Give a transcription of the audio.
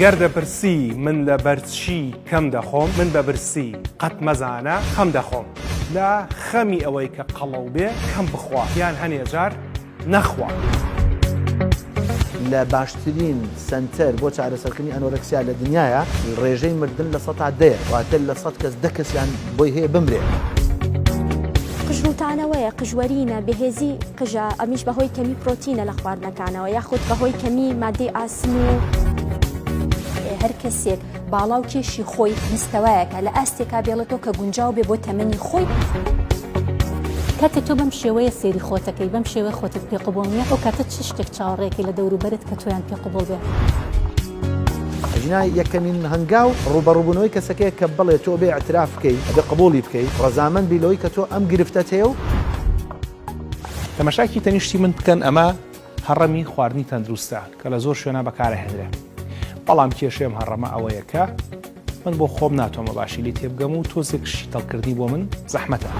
گەر دەپرسی من لەبەر چی کەم دەخۆم، من بە برسی قەت مەزانە خەم دەخۆم. لە خەمی ئەوەی کە قەڵەو بێ کەم بخوا یان هەنێ جار نەخوا. لە باشترین سەنتەر بۆ چارەسەرکردنی ئەنۆرەکسیا لە دنیایا ڕێژەی مردن لە سەتا دەیە واتە لە سەت کەس دە کەسیان بۆی هەیە بمرێ. قژڕووتانەوەیە، قژوەرینە، بێهێزی قژە، ئەمیش بەهۆی کەمی پرۆتینە لە خواردنەکانەوە یاخود بەهۆی کەمی ماددەی ئاسن و. هەر کەسێک باڵا و کێشی خۆی مستەوایەکە لە ئاستێکا بێڵێتەوە کە گونجاو بێ بۆ تەمەنی خۆی. کاتێ تۆ بەم شێوەیە سەیری خۆتەکەی، بەم شێوەیە خۆتت پێ قبوڵ نییە، ئەو کاتە چ شتێک چاوەڕێکەی لە دەوروبەرت کە تۆیان پێ قبوڵ بێ؟ ئەگینا یەکەمین هەنگاو ڕووبەڕووبوونەوەی کەسەکەیە کە بڵێ تۆ ئەبێ ئیعتراف بکەی، ئەبێ قبوڵی بکەی، ڕەزامەند بی لەوەی کە تۆ ئەم گرفتەت هەیە و. تەماشاکی تەنیشتی من بکەن ئەمە هەڕەمی خواردنی تەندروستە کە لە زۆر شوێنە بەکارەهێنرێ بەڵام کێشەی ئەم هەڕەمە ئەوەیە کە من بۆ خۆم ناتوانم بە باشی لێی تێبگەم و تۆزێک شیتەڵکردنی بۆ من زەحمەتە.